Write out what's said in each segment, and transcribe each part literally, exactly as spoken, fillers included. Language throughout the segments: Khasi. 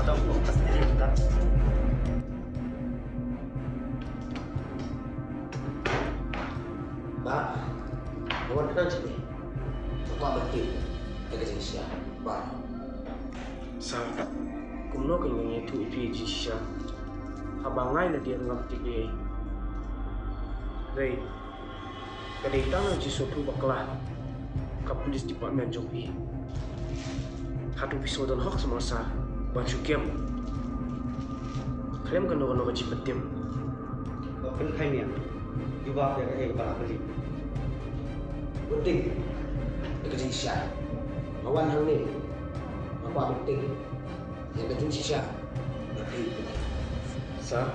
Ba, nga wan khnang jingeh. Nga kwah ban tip ïa ka jingshisha. Ba. Sir, kumno kein ngan ïathuh ïa phi jingshisha? Haba nga ïa lade ngam tip ei ei. Hynrei ka dei tang ka jingsngewthuh bakla ka police department jong phi. Hato phi sngewdon hok seh mo sir ban shu kem khlem kano kano ka jingpyntip? Ba pynkhie nia, jubab ïa kaei kaba la kylli. Bynta ïa ka jingshisha. Nga wan hangne, nga kwah bynta ïa ka jingshisha. Sir,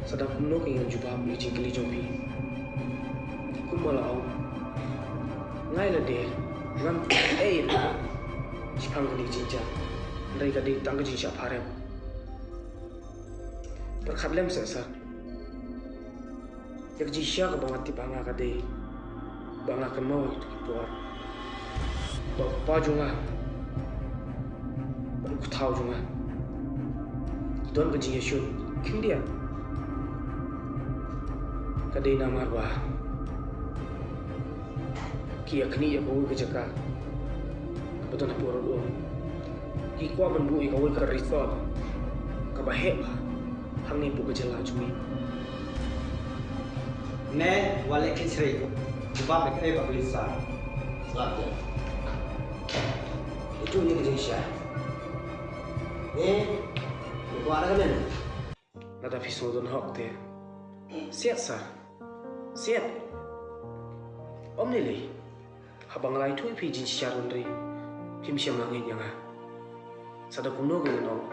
sa da kumno kein ngan jubab ïa ka jingkylli jong phi? Kumba la ong, nga ïa lade ngam tip ei ei shaphang kane ka jingjia. Hynrei ka dei tang ka jingshah pharem. Pyrkhat lem seh, sir. Ïa ka jingshisha kaba nga tip ha nga ka dei ba nga kynmaw ïa kito ki por ba u kpa jong nga bad u kthaw jong nga ki don ka jingïashun khyndiat. Ka dei namar ba ki ïa khmih ïa kawei ka jaka kaba don hapoh Rawalumla. Ki kwah ban buh ïa kawei ka resort kaba heh bha hangne hapoh ka jylla jong ngi. Ne, wat leh kynjri, jubab ïa kaei ba kylli sir. Sngap te. Ito ïa ka jingshisha. Ne, ïa kwah da ka men. Lada phi sngewdon hok te, siat sir, siat. Ym lei lei. Haba nga la ïathuh ïa phi jingshisha ruh hynrei phim shym la ngeit ïa nga. Sa da kumno kein ngan ong?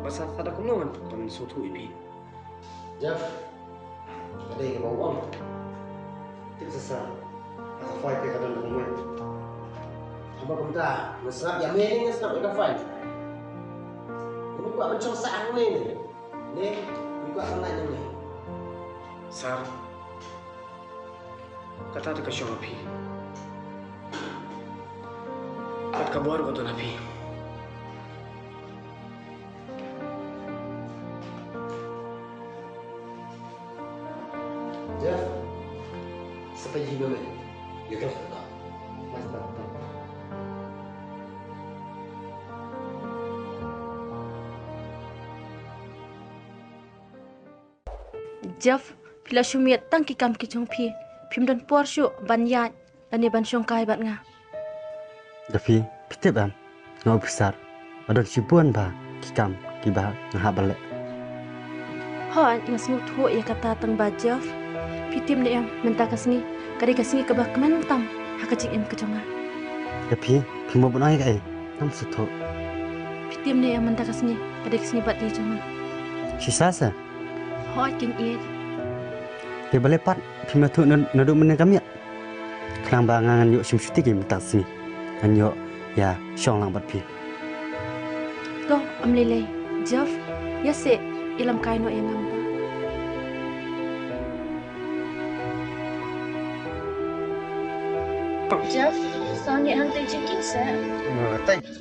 Bad sa, sa da kumno ngan, ngan sngewthuh ïa phi? Jeff, ka dei kaba u ong. Tip shisha, ha ka file te ka don kumwei. Haba kumta, nga sngap ïa me ne nga sngap ïa ka file? Nga kwah ban shong sah hangne ne. Ne, nga kwah ban lait hangne. Sir, kata te ka shong ha phi. Bad ka bor ka don ha phi. Jeff, sa peit hi ma me. Ïa ka kata. Jeff, phi la shu miet tang ki kam ki jong phi. Phim don por shuh ban ïaid lane ban shongkai bad nga. Da phi, phi tip em, nga u officer, nga don shibun bha ki kam kiba nga hap ban leh. Hooid, nga sngewthuh ïa kata tang ba Jeff. Phi tip ne em, mynta ka sngi ka dei ka sngi kaba kmen tam ha ka jingim ka jong nga. Da phi, phi mo ban ong ïa kaei, ngam sngewthuh. Phi tip ne em, mynta ka sngi ka dei ka sngi birthday jong nga. Shisha sa? Hooid keiñ ïeit. Te balei pat phim ïathuh na, naduh mynne ka miet? Khnang ba nga ngan ïoh shim shuti keiñ mynta ka sngi. Ngan ïoh ïa shong lang bad phi. To, ym lei lei. Jeff, ïa seh, ïalam kai noh ïa nga mynta. Jeff, sa ngeit hangtei jingkit seh. Thank you.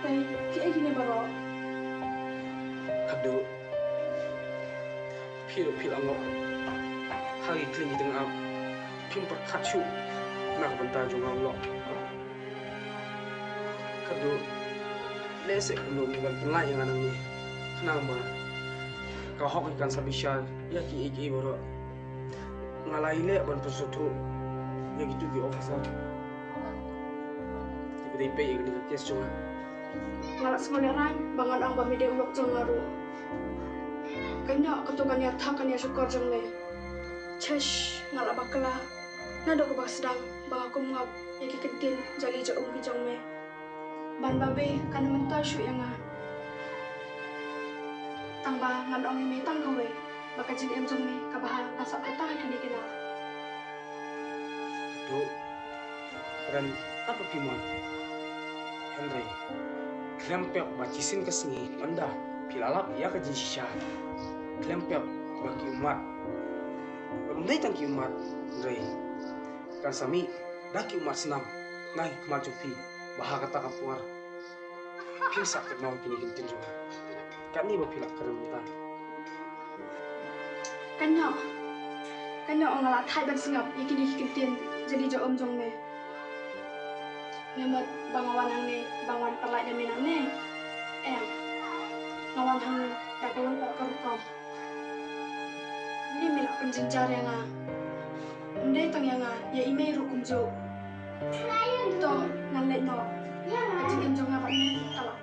Tei, kiei kine baroh? Khadduh phi ruh phi la ngoh ha ki kling ki tyngab, phim pyrkhat shuh na ka bynta jong nga u lok. Khadduh lehse kumno ban pynlait ïa nga nangne, khnang ba ka hok kan sa bishar ïa kiei kiei baroh. Nga la ïaleh ban pynsngewthuh ïa kito ki officer kiba dei peit ïa kane ka case jong nga. Nga la sngewlehraiñ ba ngan ong ba me dei u lok jong nga ruh. Kane kato kan ïa thok kan ïa shukor jong me. Chesh, nga la bakla. Naduh kaba sdang ba nga kum ngop ïa ki kyntien jali ja um ki jong me, ban ba be kan mynta shuh ïa nga. Tang ba ngan ong ïa me tang kawei ba ka jingim jong me ka bha ka sah kata ha kine ki nat. Haduh kren tang ba phi mon. Hynrei khlem pep ba shisien ka sngi mynta phi la lap ïa ka jingshisha. Khlem pep ba ki ummat, ba ym dei tang ki ummat, hynrei kan sa mih da ki ummat snam na ki khmat jong phi ba ha kata ka por phin sa kynmaw kine ki kyntien jong nga. Katne ba phi la kren mynta. Kan ïoh, kan ïoh nga la thait ban sngap ïa kine ki kyntien jali ja um jong me. Namar ba nga wan hangne ba nga wan pynlait ïa me nangne. Em, nga wan hangne da ka long pat ka rukom. Lei me la pynjynjar ïa nga. Ym dei tang ïa nga, ïa i mei ruh kumjuh. To ngan leit noh. Ka jingim jong nga bad me ka la